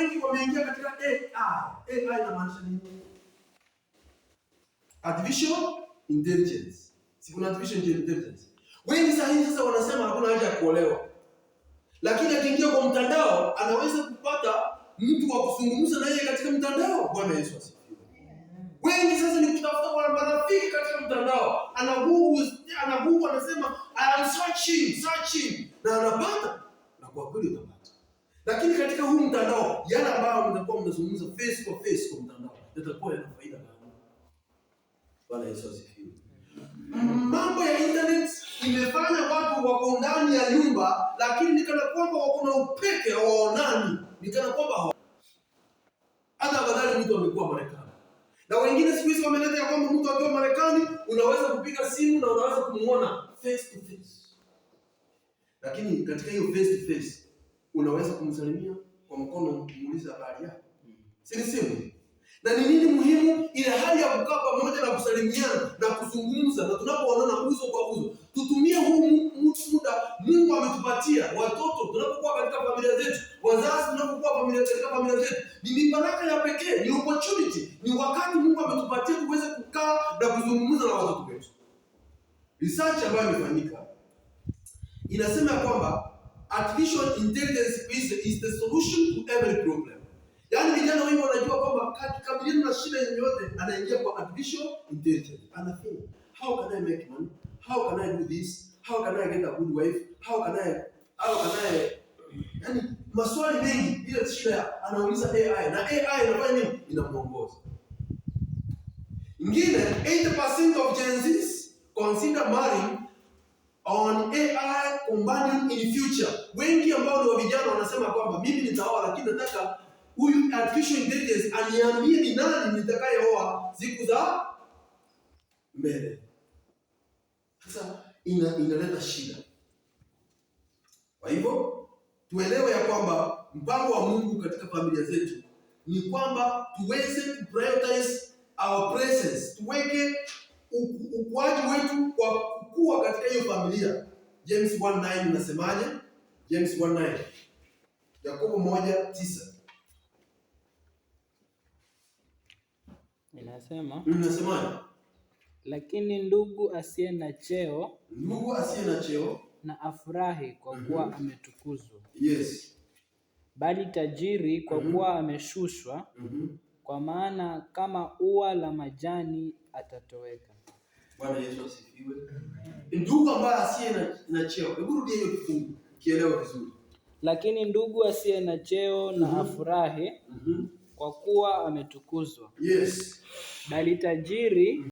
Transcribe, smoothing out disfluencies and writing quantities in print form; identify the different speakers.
Speaker 1: wengi wameingia katika AI. AI inamaanisha nini? Artificial intelligence. Si kuna artificial intelligence. Wengi saa hii sasa wanasema hakuna haja ya kuolewa, lakini akiingia kwa mtandao anaweza kupata mtu wa kuzungumza na yeye katika mtandao. Bwana Yesu asifiwe. Wengi sasa ni kutafuta kwa marafiki katika mtandao, ana Google, anasema "I am searching, searching", na anapata, na kwa kweli utapata. Lakini katika huu mtandao, yale ambayo mtakuwa mnazungumza face kwa face kwa mtandao yatakuwa yana faida gani? Bwana Yesu asifiwe. Mambo ya internet imefanya watu wako ndani ya nyumba, lakini ni kana kwamba wako na upweke, hawaonani, ni kana kwamba hata afadhali mtu amekuwa Marekani. Na wengine siku hizi wameleta ya kwamba mtu akiwa Marekani unaweza kupiga simu na unaweza kumuona face to face, lakini katika hiyo face to face unaweza kumsalimia kwa mkono, kumuuliza habari yako, si ni simu? Na ni nini muhimu? Ile hali ya kukaa pamoja na kusalimiana na kuzungumza, na tunapoonana uso kwa uso, tutumie huu muda Mungu ametupatia. Watoto tunapokuwa katika familia zetu, wazazi tunapokuwa katika familia zetu, ni mibaraka ya pekee, ni opportunity, ni wakati Mungu ametupatia tuweze kukaa na kuzungumza na watoto wetu. Research ambayo imefanyika inasema ya kwamba artificial intelligence is the solution to every problem. Yaani vijana wengi wanajua kwamba kukabiliana na shida yoyote anaingia kwa artificial intelligence. Anathink, how can I make money? How can I do this? How can I get a good wife? How can I, yaani maswali mengi, ile shida anauliza AI na AI inafanya nini? Inamuongoza. Ingine, 80% of Gen Zs consider marrying an AI companion in future. Wengi ambao ni wa vijana wanasema kwamba mimi nitaoa, lakini nataka huyu artificial intelligence aniambie ni nani nitakayeoa siku za mbele. Sasa inaleta shida. Kwa hivyo tuelewe ya kwamba mpango wa Mungu katika familia zetu ni kwamba tuweze kuprioritize our presence, tuweke ukuaji wetu kwa kukua katika hiyo familia. James 1:9 inasemaje? James 1:9. Yakobo 1:9.
Speaker 2: Inasema,
Speaker 1: Inasemaje?
Speaker 2: Lakini ndugu asiye na cheo
Speaker 1: Ndugu asiye na cheo
Speaker 2: na afurahi kwa kuwa ametukuzwa, bali tajiri kwa kuwa ameshushwa, kwa maana kama ua la majani atatoweka.
Speaker 1: Bwana Yesu asifiwe. Ndugu ambaye asiye na cheo, hebu rudia hiyo kifungu kielewe vizuri.
Speaker 2: Lakini ndugu asiye na cheo na afurahi kwa kuwa ametukuzwa, bali tajiri